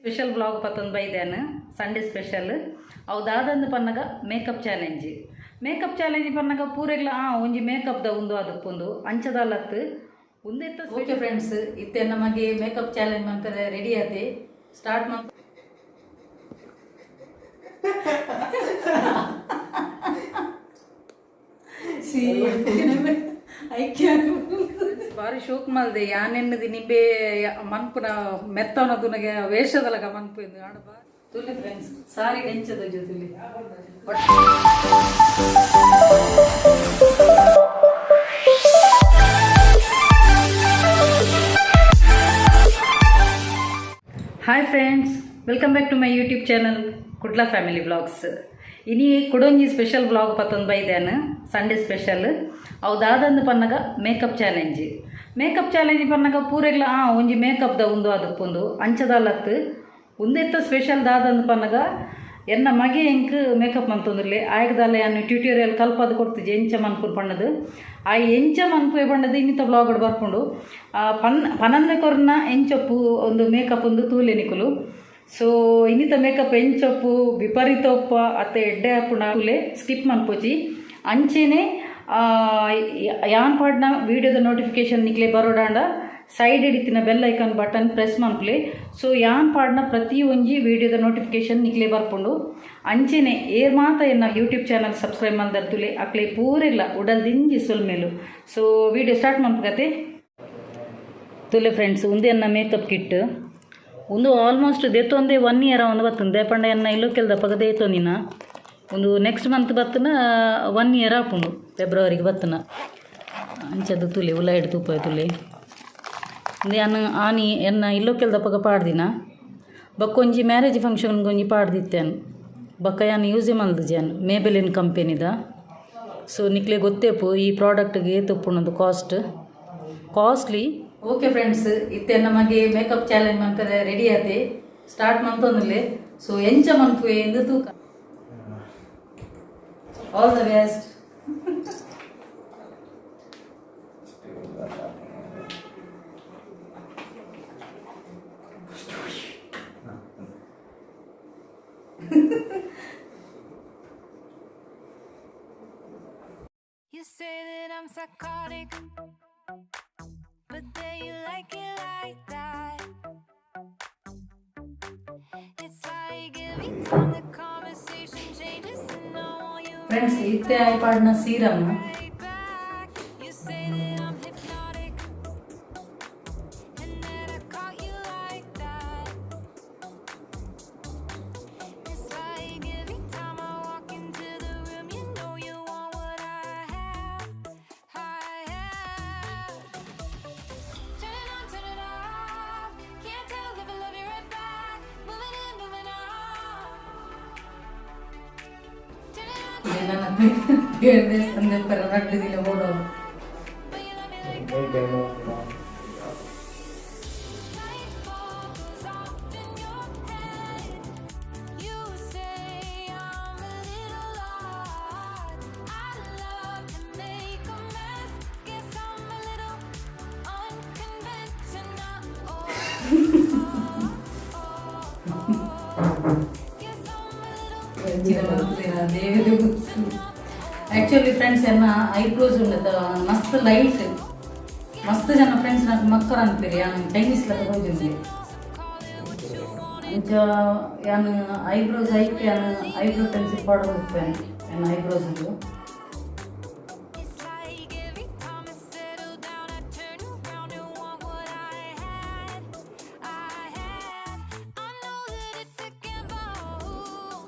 Special blog ಪತ್ತೊಂದು ಬೈದೇನು Sunday special ಅವು ದಾದಂದು ಪನ್ನಗ make-up challenge. Make-up challenge ಪನ್ನಗ ಪೂರೆಗ್ಲ ಆ ಒಂಜಿ ಮೇಕಪ್ದ ಉಂದು ಅದಪ್ಪುಂದು ಅಂಚದಾಲತ್ತು ಉಂದೆತ್ತ. ಓಕೆ ಫ್ರೆಂಡ್ಸ್, ಇತ್ತೆ ನಮಗೆ ಮೇಕಪ್ ಚಾಲೆಂಜ್ ಮನ್ಪರೆ ರೆಡಿ ಆತೆ. ಸ್ಟಾರ್ಟ್ ಮನ್ ಬಾರಿ ಶೋಕ್ ಮಲ್ದೆ ಯಾನೆನ್ನದಿ ನಿಂಬೆ ಮನ್ಪುನ ಮೆತ್ತವನ ತುನಗೆ ವೇಷದಲಗ ಮನ್ಪು ಎಂದು ಆಡ ಬಾ. ತುಲಿ ಫ್ರೆಂಡ್ಸ್, ಸಾರಿ ಎಂಚದ ಜೊತೆಲಿ. Hi friends, welcome back to my YouTube channel Kudla family vlogs. ಇನಿ ಕುಡೊಂಜಿ ಸ್ಪೆಷಲ್ ವ್ಲಾಗ್ ಪತ್ತೊಂದು ಬೈದೇನು ಸಂಡೇ ಸ್ಪೆಷಲ್. ಅವು ದಾದಂದು ಪನ್ನಗ ಮೇಕಪ್ ಚಾಲೆಂಜ್. ಮೇಕಪ್ ಚಾಲೆಂಜ್ ಪನ್ನಗ ಪೂರೆಗ್ಲ ಆ ಒಂಜಿ ಮೇಕಪ್ದ ಉಂದು ಅದಪ್ಪುಂದು ಅಂಚದಾಲತ್ತು ಉಂದೆತ್ತ ಸ್ಪೆಷಲ್ ದಾದಂದು ಪನ್ನಗ ಎನ್ನ ಮಗೆ ಎಂಕ್ ಮೇಕಪ್ ಮಂತೊಂದುಲ್ಲೆ. ಆಯ್ಗದಾಲೆ ಯಾನ್ ಟ್ಯೂಟೋರಿಯಲ್ ಕಲ್ಪಾದ್ ಕೊಡ್ತಿಜೆ ಎಂಚ ಮನ್ಪುನ್ ಪಣ್ಣದು. ಆ ಎಂಚ ಮನ್ಪುವೆ ಪಣ್ಣದು ಇನ್ನಿತ ಬ್ಲಾಗ್ ಬರ್ಪುಂಡು. ಪನ್ ಪನಂದೆ ಕೊರ್ನ ಎಂಚೊಪ್ಪು ಒಂದು ಮೇಕಪ್ ಒಂದು ತೂಲೆ ನಿಕುಲು. ಸೊ ಇನ್ನಿತ ಮೇಕಪ್ ಎಂಚೊಪ್ಪು, ವಿಪರೀತ ಒಪ್ಪ ಅತ್ತೆ ಎಡ್ಡೆ ಆಪುಂಡ ತೂಲೆ, ಸ್ಕಿಪ್ ಮನ್ಪೊಚಿ. ಅಂಚೆನೆ ಯಾನ್ ಪಾಡ್ನ ವೀಡಿಯೋದ ನೋಟಿಫಿಕೇಶನ್ ನಿಕ್ಲೆ ಬರೋಡಾಂಡ ಸೈಡ್ ಹಿಡಿತಿನ ಬೆಲ್ ಐಕಾನ್ ಬಟನ್ ಪ್ರೆಸ್ ಮನ್ಪುಲೆ. ಸೊ ಯಾನ್ ಪಾಡ್ನ ಪ್ರತಿ ಒಂಜಿ ವೀಡಿಯೋದ ನೋಟಿಫಿಕೇಶನ್ ನಿಕ್ಲೆ ಬರ್ಪುಂಡು. ಅಂಚೆನೆ ಏರ್ ಮಾತ ಎನ್ನ ಯೂಟ್ಯೂಬ್ ಚಾನಲ್ ಸಬ್ಸ್ಕ್ರೈಬ್ ಮಲ್ದರ್ತುಲೆ ಅಕ್ಲೆ ಪೂರೆಗ್ಲ ಉಡಲ್ ದಿಂಜಿ ಸೊಲ್ಮೆಲು. ಸೊ ವೀಡಿಯೋ ಸ್ಟಾರ್ಟ್ ಮನ್ಪುಗತೆ. ತುಲೆ ಫ್ರೆಂಡ್ಸ್, ಉಂದು ಎನ್ನ ಮೇಕಪ್ ಕಿಟ್. ಉಂದು ಆಲ್ಮೋಸ್ಟ್ ದೇತೊಂದೇ 1 ಇಯರ್ ಒಂದು ಬತ್ತುಂದು. ದೇಪಂಡ ಎನ್ನ ಇಲ್ಲೊಕೆಲ್ದ ಪಗ ದೇತೊಂದಿನ. ಒಂದು ನೆಕ್ಸ್ಟ್ ಮಂತ್ ಬತ್ತನ 1 ಇಯರ್ ಆಪುಂಡು, ಫೆಬ್ರವರಿಗೆ ಬತ್ತನ. ಅಂಚದ ತುಲೆ ಉಲಾಯಿಡ್ ತೂಪ ತುಲೆ. ಉಂದು ಯಾನ್ ಆನಿ ಎನ್ನ ಇಲ್ಲೊಕೆಲ್ದಪಗ ಪಾಡ್ದಿನ. ಬೊಕ್ಕೊಂಜಿ ಮ್ಯಾರೇಜ್ ಫಂಕ್ಷನ್ಗೆ ಒಂಜಿ ಪಾಡ್ದಿತ್ತೇನು, ಬೊಕ್ಕ ಯಾನ್ ಯೂಸೇ ಮಲ್ದಿಜೆ ಯಾನ್. ಮೇಬೆಲಿನ್ ಕಂಪೆನಿದ. ಸೊ ನಿಕ್ಲೆ ಗೊತ್ತೇಪು ಈ ಪ್ರಾಡಕ್ಟ್ಗೆ ಏತ್ ಉಪ್ಪುಂಡು, ಕಾಸ್ಟ್ ಕಾಸ್ಟ್ಲಿ. ಓಕೆ ಫ್ರೆಂಡ್ಸ್, ಇತ್ತೆ ನಮಗೆ ಮೇಕಪ್ ಚಾಲೆಂಜ್ ಮನ್ಪರೆ ರೆಡಿ ಆತೆ. ಸ್ಟಾರ್ಟ್ ಮಂತೊಂದುಲ್ಲೆ. ಸೊ ಎಂಚ ಮನ್ಪುವೆ ಎಂದು ತೂಕ. All the best. You say that I'm psychotic, but then you like it like that. It's like every time the conversation changes, and I want you friends, ಇತ್ತೆ ಆಯ್ ಪಾಡ್ನ serum. Right back. You say that I'm hypnotic, and that I caught you like that. It's like every time I walk into the room, you know you want what I have. I have. Turn it on, turn it off. Can't tell if I love you right back. Moving in, moving on. Turn it on, ನನ್ನ ದೇವಸ್ಥಾನ ರಡ್ಡು ದಿನ ಓಡೋದು. But you love me like light bulb goes off in your head. You say I'm a little odd. I love to make a mess. Guess I'm a little unconventional. Oh, guess I'm a little. ದೇವರೇ. Actually friends, ಎನ್ನ eyebrows ಉಂಡದ ಮಸ್ತ್ light. ಮಸ್ತ್ ಜನ friends నాకు ಮಕ್ಕರ್ ಅನ್ಪಿರಿ, ಯಾನ್ Chinese ಲೆಕ್ಕ ತೋಜುಂಡು. ಅಂಚ ಯಾನ್ ಐಬ್ರೋಸ್ ಐಕ್ ಯಾನ್ ಐಬ್ರೋ ಪೆನ್ಸಿಲ್ ಪಾಡೊಂದು ಎನ್ನ eyebrows. It's like every time I settle down, I turn around and want what I had. I had. I know that it's a gamble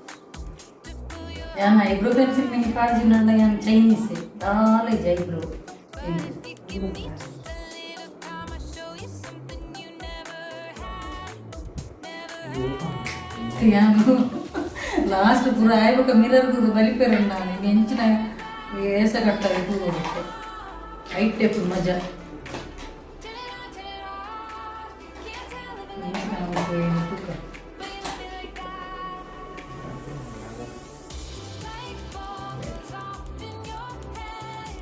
to pull your ಯಾನ್ eyebrow pencil mini ಪಾಡ್ಜಿನಂಡ ಯಾನ್ Chinese ದಾಲ ಇಜ್ಜಿ eyebrow. If you give me just a little time, I'll show you something you never had. Never had. ಯಾನ್ last ಪೂರ ಆಯ್ಬೊಕ mirror ತೂದು ಬಲಿಪೆರ್ ನಾನು ಇನ್ನು ಎಂಚಿನ ಏಸ ಕಟ್ತಾರೆ ತೂದು. ಐಟ್ ಟೇಪ್ ಮಜಾ. Turn it on, turn it off. Can't tell if I love you, ತೂಕ. But you love me like that. Light bulb goes off in your head.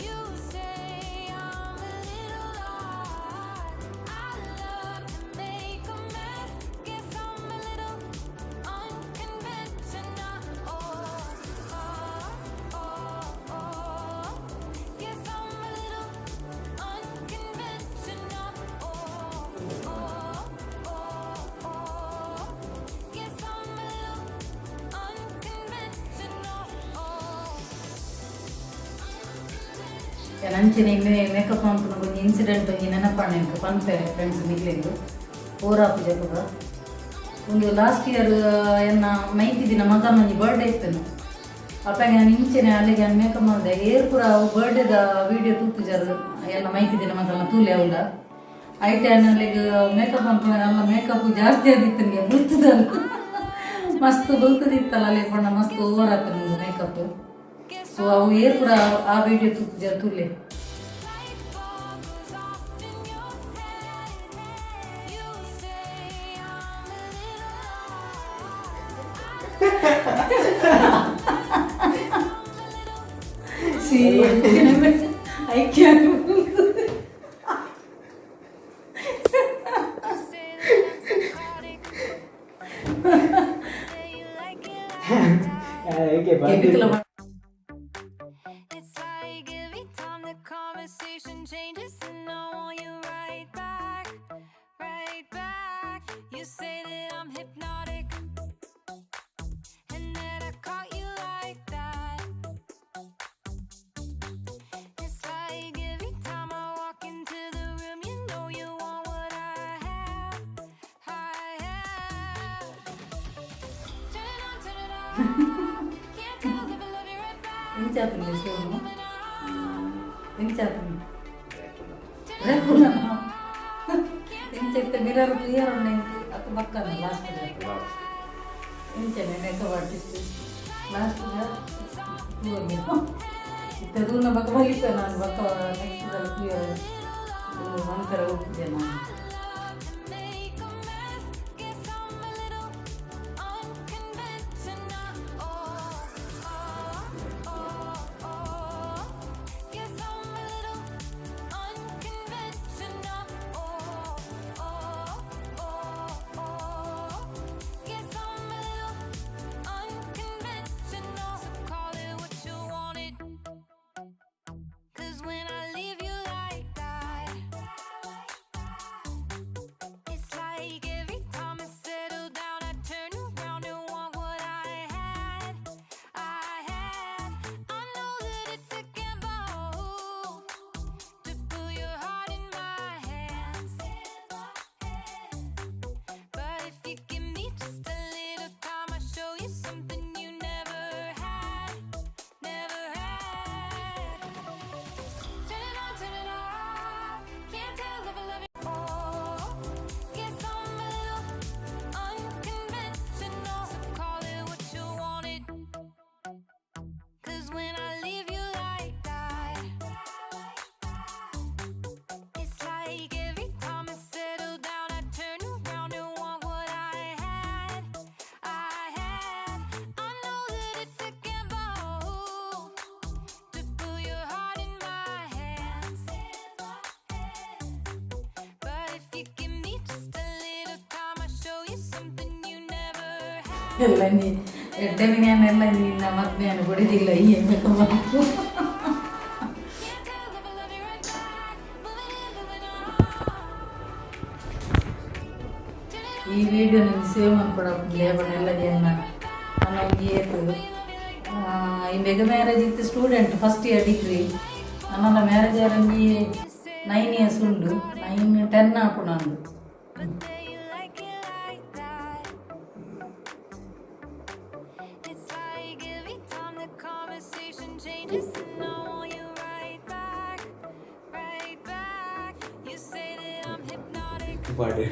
You say I'm a little odd. I love to make a mess. ಯಾನ್ ಅಂಚನೆ make-up ಮನ್ಪುನ ಒಂಜಿ incident ಒಂಜಿ ನೆನಪಾಣ ಎಂಕ್ ಪನ್ಪೆ friends ನಿಕ್ಲೆಗ್ ಓರಾಪು ಜಪಗ. ಒಂದು last year ಎನ್ನ ಮೈತಿದಿನ ಮಗನ ಒಂಜಿ ಬರ್ಡೇ ಇತ್ತನು. ಅಪ್ಪಗೆ ನಾನು ಇಂಚೆನೆ ಅಲ್ಲಿಗೆ ನಾನು ಮೇಕಪ್ ಮಾಡಿದೆ. ಏರ್ ಪೂರ ಅವು ಬರ್ಡೇದ ವಿಡಿಯೋ ತೂತುಜಾರು ಎಲ್ಲ ಮೈತಿದಿನ ಮಗನ ತೂಲೆ ಅವಳ ಐಟೆ. ಅಲ್ಲಿಗೆ ಮೇಕಪ್ ಅನ್ಕೊಂಡೆ ಅಲ್ಲ, ಮೇಕಪ್ ಜಾಸ್ತಿ ಆದಿತ್ತು ನಿಮಗೆ. ಬುಲ್ತದಲ್ಲ, ಮಸ್ತ್ ಬುಲ್ತದಿತ್ತಲ್ಲ ಅಲ್ಲಿ ಪಂಡ ಮಸ್ತ್ ಓವರ್ ಆತು ನಿಮ್ಗೆ ಮೇಕಪ್. ಸೊ ಅವು ಏರ್ ಪೂರ ಆ ವಿಡಿಯೋ ತೂತುಜಾರು ತೂಲೆ. Light bulb goes off in your head. You say I'm a little C I can say that I'm psychotic. Say you like it like that. ಕೆಬಿಕಲ. It's like every time the conversation changes, and I want you right back, right back. You say that I'm hypnotic, and that I caught you like that. It's like every time I walk into the room, you know you want what I have, I have. Turn it on, turn it off. Can't tell if I love you right back. ಎಂಚಾತುಂಡು ಸೋನು? ಎಂಚಾತುಂಡು? ಎಂಚೆತ್ತೆ mirror clear ಉಂಡು ಎಂಕ್ ಅತ್ತು ಬಕ್ಕನ last ಎಂಚನೆ makeup artist last ಇತ್ತೆ ದೂನ ಬಕ್ಕ ಬಲಿಪೆ ನಾನು ಬಕ್ಕ ನೆಕ್ಸ್ಟ್ ಕ್ಲಿಯರ್ ಒಂಥರ ಹೋಗ್ತಿದ್ದೆ ನಾನು. Make a mess. Guess I'm a little unconventional. Oh, oh, oh, oh. Guess I'm a little unconventional. Oh, oh, oh, oh. Guess I'm a little unconventional. So call it what you want it. 'Cause when I leave you like that, it's like every time I settle down, I turn around and want what I had. I had. I know that it's a gamble to put your heart in my hands. But if you give me just a little time, I'll show you something you never had, never had. Turn it on, turn it off. Can't tell if I love you. Oh, guess I'm a little unconventional. So call it what you want it. 'Cause when I leave you like that, it's like every time I settle down, I turn around and want what I had. I had. I know that it's a gamble to put your heart in my hands. But if you give me just a little time, I'll show you something you never had. ಎಲ್ಲ ನೀ ಎಡ್ಡೆ ಎಲ್ಲ ನಿನ್ನ ಮದ್ಮೆಯನ್ನು ಬಿಡುದಿಲ್ಲ ಈ makeup. Can't tell if I love you right back. Moving in, moving on. Turn it ಈ video ನಿಮ್ಗೆ save ಮನ್ಪಡ labour ಎಲ್ಲ ಜನ ನನ್ನ ಒಂಜಿ ಏತು ಈ ಬೇಗ ಮ್ಯಾರೇಜ್ ಇತ್ತು. ಸ್ಟೂಡೆಂಟ್ ಫಸ್ಟ್ ಇಯರ್ ಡಿಗ್ರಿ ನನ್ನ ಮ್ಯಾರೇಜ್ ಒಂಜಿ 9 ಇಯರ್ಸ್ ಉಂಡು, 9 10 ಆಪುಂಡು ನಂದು. But they like it like that. It's like every time the conversation changes, and I want you right back, right back. You say that I'm hypnotic. ಪಾಡಿ.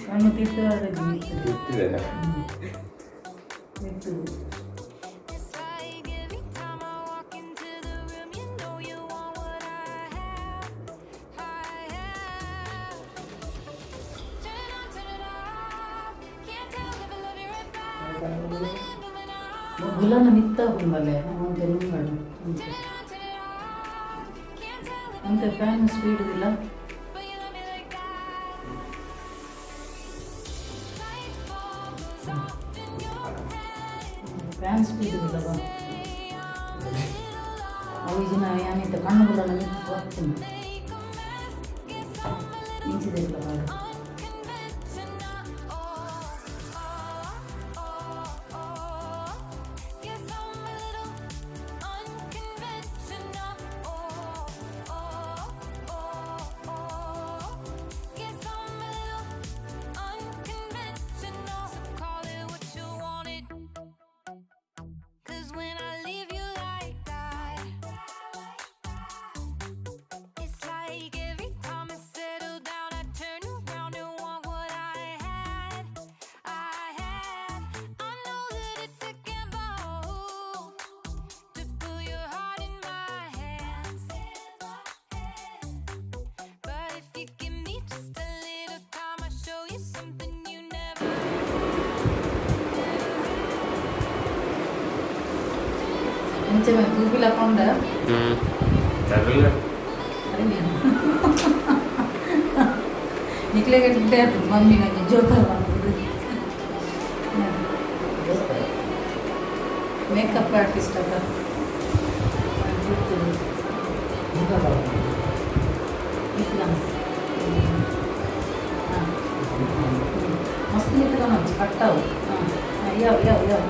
ಕಣ್ಣು ತಿಟ್ಟು. ಗೊತ್ತಿದೆ. ಮಿತ್ತು. It's like every time I walk into the room, you know you want what I have. I have. Turn it on, turn it off. Can't tell if I love you right back. Moving in, moving on. ಗುಲಾನ ಮಿತ್ತ ಮಲೆ ಅಂತ ನುಂಗಡು. Turn it on, turn it off. Can't tell if ಅಂತ fan speed ಇಲ್ಲ. But you love me like that. Light bulb goes off in your head. Fan speed ಇಲ್ಲ ಬಾ. Say I'm a little ಅವು ಇದನ್ನ ಏನಿತ್ತು ಕಣ್ಣು ಗುಲಾನ ಮಿತ್ತು ಬರ್ತೀನಿ. Make a mess. Guess I'm a little ಇಂಚಿದಿಲ್ಲ Bala. unconventional. Oh, oh, oh, oh. Guess I'm a little unconventional. Oh, ಅಂಚೆ ತೂಪಿಲ ಕೊಂಡ. ತಗಲ. ನಿಕ್ಲೆಗೆ ಎಡ್ಡೆ ಆತು, ಮಮ್ಮಿ ನಂಗೆ ಜೋಕರ್ ಮಾಡ್ತದೆ. ಮೇಕಪ್ ಆರ್ಟಿಸ್ಟ್ ಅತ್ತ. ಮಸ್ತ್ ನಿಂತ್ಕೊಂಡು ಕಟ್ಟಾವು. ಹಾಂ, ಯಾವ ಯಾವ ಯಾವ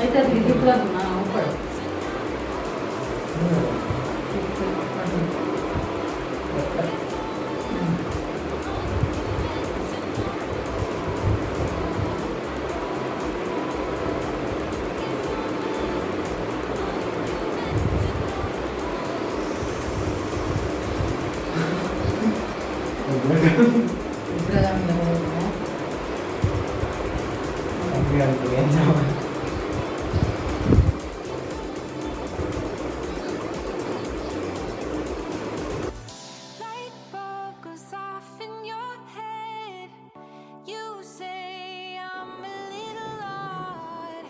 ಆಯ್ತು, ಅದು ಇದು ನಾ ಉಪ್ಪಡು. Light bulb goes off in your head. You say I'm a little odd.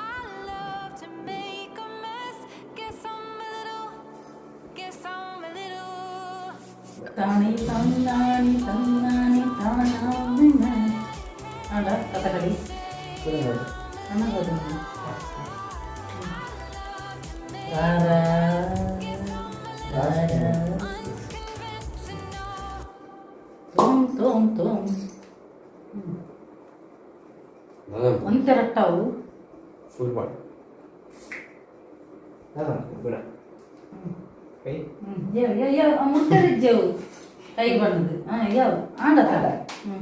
I love to make a mess. Guess I'm a little, guess I'm a little. ತಾಣಿ ತನ್ನಾನಿ ತನ್ನಾನಿ ತಾನಾನಿ. ಆಡ ಕಥಕಳಿ ಅಣ್ಣಗೋದು. ರಾರಾ ರಾರಾ ತೋಮ್ ತೋಮ್ ತೋಮ್. ಒಂತೆರಟ್ಟಾವು. ಫುಲ್ ಮಾಡಿ ಬಿಡ ಕೈ. ಯಾವ ಯಾವ ಯಾವ ಮುಟ್ಟರಿಜ್ಜವು ಕೈ ಬಣ್ಣದು. ಹಾಂ, ಯಾವ ಆಂಡ ತಾಡ. ಹ್ಞೂ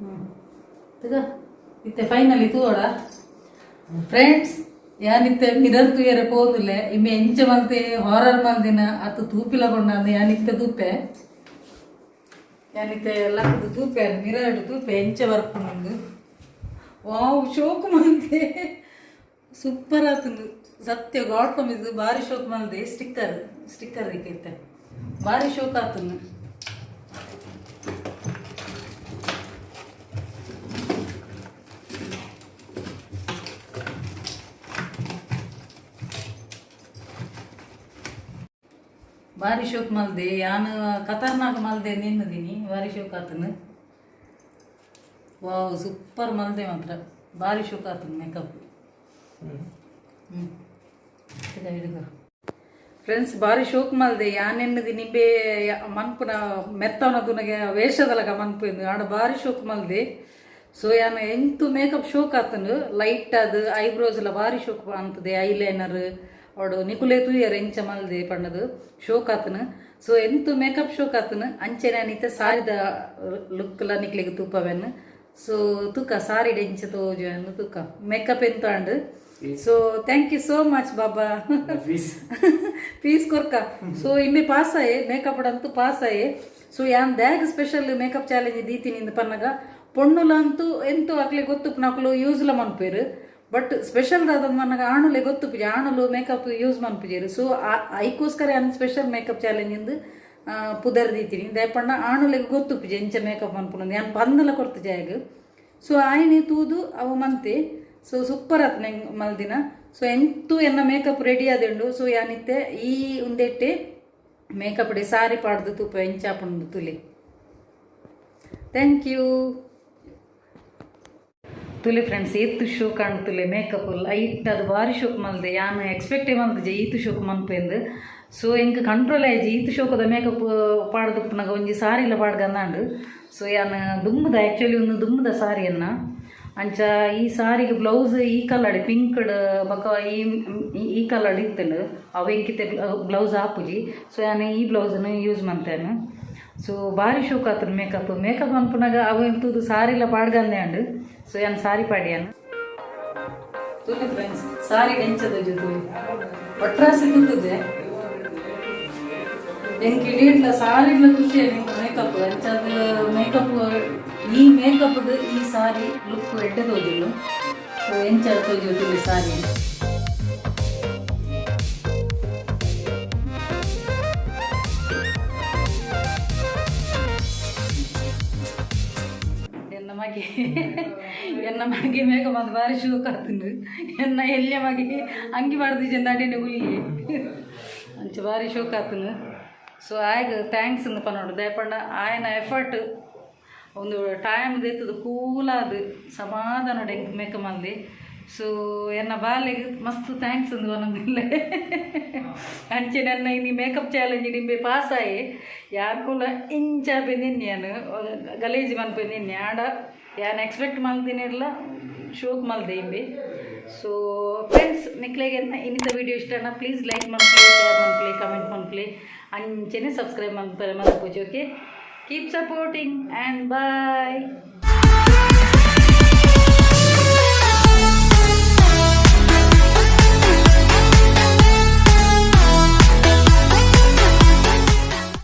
ಹ್ಞೂ ತಗ. ಇತ್ತೆ ಫೈನಲಿ ತೂವಡ ಫ್ರೆಂಡ್ಸ್, ಯಾನಿತ್ತೆ ಮಿರರ್ ತೂಯರೆ ಪೋದುಲೆ. ಇಮ್ಮೆ ಎಂಚ ಮಂತೆ ಹಾರರ್ ಮಲ್ದಿನ ಅತ್ತು ತೂಪಿಲ ಕೊಂಡಂದು. ಯಾನಿತ್ತೆ ತೂಪೆ, ಯಾನಿತ್ತೆ ಲಕ್ಕದು ತೂಪೆ, ಮಿರರ್ ತೂಪೆ ಎಂಚ ಬರ್ಪುಂಡು. ವಾವ್, ಶೋಕ್ ಮಂತೆ, ಸೂಪರ್ ಆತುಂಡು. ಸತ್ಯ ಗಾಡ್ ಇದು ಬಾರಿ ಶೋಕ್ ಮಲ್ದೆ. ಸ್ಟಿಕ್ಕರ್ ಸ್ಟಿಕ್ಕರ್ ಇತ್ತೆ ಬಾರಿ ಶೋಕ್ ಆತುಂಡು. ಬಾರಿ ಶೋಕ್ ಮಲ್ದೆ. ಯಾನ್ ಖತರ್ನಾಕ್ ಮಲ್ದೆ ನಿನ್ನದಿನಿ. ಬಾರಿ ಶೋಕ್ ಆತನು. ವಾವ್, ಸೂಪರ್ ಮಲ್ದೆ ಮಾತ್ರ. ಬಾರಿ ಶೋಕ್ ಆತನು ಮೇಕಪ್. ಹ್ಞೂ ಹಿಡುಗ ಫ್ರೆಂಡ್ಸ್, ಬಾರಿ ಶೋಕ್ ಮಲ್ದೆ. ಯಾನೆನ್ನದಿ ನಿಂಬೆ ಮನ್ಪುನ ಮೆತ್ತವನ ತುನಗೆ ವೇಷದಲಗ ಮನ್ಪು ಆಡ. ಬಾರಿ ಶೋಕ್ ಮಲ್ದೆ. ಸೊ ಯಾನ್ ಎಂತು ಮೇಕಪ್ ಶೋಕ್ ಆತನು. ಲೈಟ್ ಅದು ಐಬ್ರೋಸ್ ಎಲ್ಲ ಬಾರಿ ಶೋಕ್ ಅಂತದೆ. ಐಲೈನರ್ ಅವಡು ನಿಕುಲೆ ತೂಯರ್ ಎಂಚ ಮಲ್ದೆ ಪಣ್ಣದು. ಶೋಕ್ ಆತನು. ಸೊ ಎಂತು ಮೇಕಪ್ ಶೋಕ್ ಆತನು. ಅಂಚೆ ನಾನಿತ್ತೆ ಸಾರಿದ ಲುಕ್ಲ ನಿಕ್ಲೆಗ್ ತೂಪವೆನ್. ಸೊ ತೂಕ, ಸಾರಿಡ್ ಎಂಚ ತೋಜು ತೂಕ. ಮೇಕಪ್ ಎಂತ and. So thank you so much Baba. Fees. Fees ಕೊರ್ಕ. ಸೊ ಇಮ್ಮೆ ಪಾಸ್ ಆಯೆ, ಮೇಕಪ್ ಅಂತೂ ಪಾಸ್ ಆಯೆ. ಸೊ ಯಾನ್ ದ್ಯಾಗ್ ಸ್ಪೆಷಲ್ ಮೇಕಪ್ ಚಾಲೆಂಜ್ ದೀತೀನಿ ಇಂದ ಪನ್ನಗ, ಪೊಣ್ಣುಲಂತೂ ಎಂತೂ ಅಕ್ಲೆ ಗೊತ್ತುಪ್ಪು, ನಕಲು ಯೂಸ್ಲ ಮನ್ಪೇರು. ಬಟ್ ಸ್ಪೆಷಲ್ ದಾದ ಮನ್ನಗ ಆಣುಲೆ ಗೊತ್ತುಪ್ಪುಜಿ, ಆಣುಲು ಮೇಕಪ್ ಯೂಸ್ ಮನ್ಪುಜೇರು. ಸೊ ಐಕೋಸ್ಕರ ಯಾನ್ ಸ್ಪೆಷಲ್ ಮೇಕಪ್ ಚಾಲೆಂಜ್ ಇಂದು ಪುದರ್ ದೀತೀನಿ. ದಾಯಪಂಡ ಆಣುಲೆಗ್ ಗೊತ್ತುಪ್ಪುಜಿ ಎಂಚ ಮೇಕಪ್ ಮನ್ಪುನಂದು. ಯಾನ್ ಪಂದಲ ಕೊರ್ತು ಜಾಯಗ್. ಸೊ ಆಯ್ನೆ ತೂದು ಅವು ಮಂತೆ. ಸೊ ಸೂಪರ್ ಆತ್ ನೆಂಗ್ ಮಲ್ದಿನ. ಸೊ ಎಂತು ಎನ್ನ ಮೇಕಪ್ ರೆಡಿ ಆದುಂಡು. ಸೊ ಯಾನಿತ್ತೆ ಈ ಉಂದೆಟ್ಟೆ ಮೇಕಪ್ ಡೆ ಸಾರಿ ಪಾಡ್ದು ತೂಪ ಎಂಚಾಪುಂಡು ತುಲಿ. Thank you. ತುಲೆ ಫ್ರೆಂಡ್ಸ್, ಏತ್ ಶೋಕ್ ತುಲೆ ಮೇಕಪ್. ಲೈಟ್ ಅದು ಬಾರಿ ಶೋಕ್ ಮಲ್ದೆ. ಯಾನ್ ಎಕ್ಸ್ಪೆಕ್ಟೇ ಮಲ್ದಿಜೆ ಈತ್ ಶೋಕ್ ಮನ್ಪೆಂದು. ಸೊ ಎಂಕ್ ಕಂಟ್ರೋಲ್ ಆಯ್ಜಿ. ಈತ್ ಶೋಕದ ಮೇಕಪ್ ಪಾಡ್ದುಪ್ಪುನಗ ಒಂಜಿ ಸಾರಿಲ ಪಾಡ್ಗಂದಾಂಡು. ಸೊ ಯಾನ್ ದುಂಬುದ, ಆ್ಯಕ್ಚುಲಿ ಒಂದು ದುಂಬುದ ಸಾರಿಯನ್ನ. ಅಂಚ ಈ ಸಾರಿಗೆ ಬ್ಲೌಸ್ ಈ ಕಲರ್ ಪಿಂಕ್ಡ್ ಬೊಕ ಈ ಈ ಕಲರ್ ಇತ್ತುಂಡು. ಅವು ಎಂಕಿತ್ತೆ ಬ್ಲೌಸ್ ಆಪುಜಿ. ಸೊ ಯಾನ್ ಈ ಬ್ಲೌಸನ್ನು ಯೂಸ್ ಮಂತೇನೆ. ಸೊ ಬಾರಿ ಶೋಕ್ ಆತುಂಡು ಮೇಕಪ್. ಮೇಕಪ್ ಮನ್ಪುನಗ ಅವು ಎಂತುದು ಸಾರಿಲ ಪಾಡ್ಗಂದೆ ಅಂಡು. ಸೊ ಯಾನ್ ಸಾರಿ ಪಾಡಿಯಾನ. ತೂಲೆ ಫ್ರೆಂಡ್ಸ್, ಸಾರಿ ಎಂಚದ ಜೊತೆ ಒಟ್ರಾಸಿ ತೂತದೆ. ಎಂಕ್ ಇಡೀಟ್ಲ ಸಾರಿಡ್ಲ ಖುಷಿ ನಿಂಗೆ ಮೇಕಪ್ ಅಂಚಾದ. ಮೇಕಪ್ ಈ ಮೇಕಪ್ ಈ ಸಾರಿ ಲುಕ್ ಎಡ್ಡೆ ತೋಜುಂಡು. ಸೊ ಎಂಚ ತೋಜು ತುಲೆ ಸಾರಿ. ಎನ್ನ ಮಗೆ. ಎನ್ನ ಮಗೆ ಮೇಕಪ್ ಮಂತ್ ಬಾರಿ ಶೋಕ್ ಆತುಂಡು. ಎನ್ನ ಎಲ್ಯ ಮಗೆ ಅಂಗಿ ಪಾಡ್ದಿಜೆಂದು ಅಡೆನೆ ಕುಲ್ಲಿ. ಅಂಚ ಬಾರಿ ಶೋಕ್ ಆತುಂಡು. ಸೊ ಆಯಗ್ thanks ಇಂದ್ ಪನೊಡು. ದಾಯೆ ಆಯನ ಎಫರ್ಟ್, ಒಂದು ಟೈಮ್ ದೆತ್ತದು ಕೂಲಾದ್ ಸಮಾಧಾನ ಎಂಕ್ ಮೇಕಪ್ ಮಲ್ದೆ. ಸೊ ಎನ್ನ ಬಾಲೆಗ್ ಮಸ್ತ್ thanks ಇಂದ್ ಪನೊಂದುಲ್ಲೆ. ಅಂಚೆ ನನ್ನ ಇನಿ ಮೇಕಪ್ ಚಾಲೆಂಜ್ ನಿಂಬೆ ಪಾಸ್ ಆಯೆ. ಯಾನ್ ಇಂಚ ಬೆಂದಿನಿ, ಗಲೇಜಿ ಮನ್ಪೆಂದಿನ್ನಿ. ಆಂಡ ಯಾನ್ ಎಕ್ಸ್ಪೆಕ್ಟ್ ಮಲ್ದಿನಿರ್ಲ ಶೋಕ್ ಮಲ್ದೆ ಇಂಬೆ. ಸೊ ಫ್ರೆಂಡ್ಸ್, ನಿಕ್ಲೆಗ್ ಇನ್ನಿತ ವಿಡಿಯೋ ಇಷ್ಟನ ಪ್ಲೀಸ್ ಲೈಕ್ ಮನ್ಪುಲೆ, ಶೇರ್ ಮನ್ಪುಲೆ, ಕಮೆಂಟ್ ಮನ್ಪುಲೆ. ಅಂಚೆನೆ ಸಬ್ಸ್ಕ್ರೈಬ್ ಮನ್ಪರೆ ಮಲ್ಪೊಚಿ. Okay, keep supporting and bye.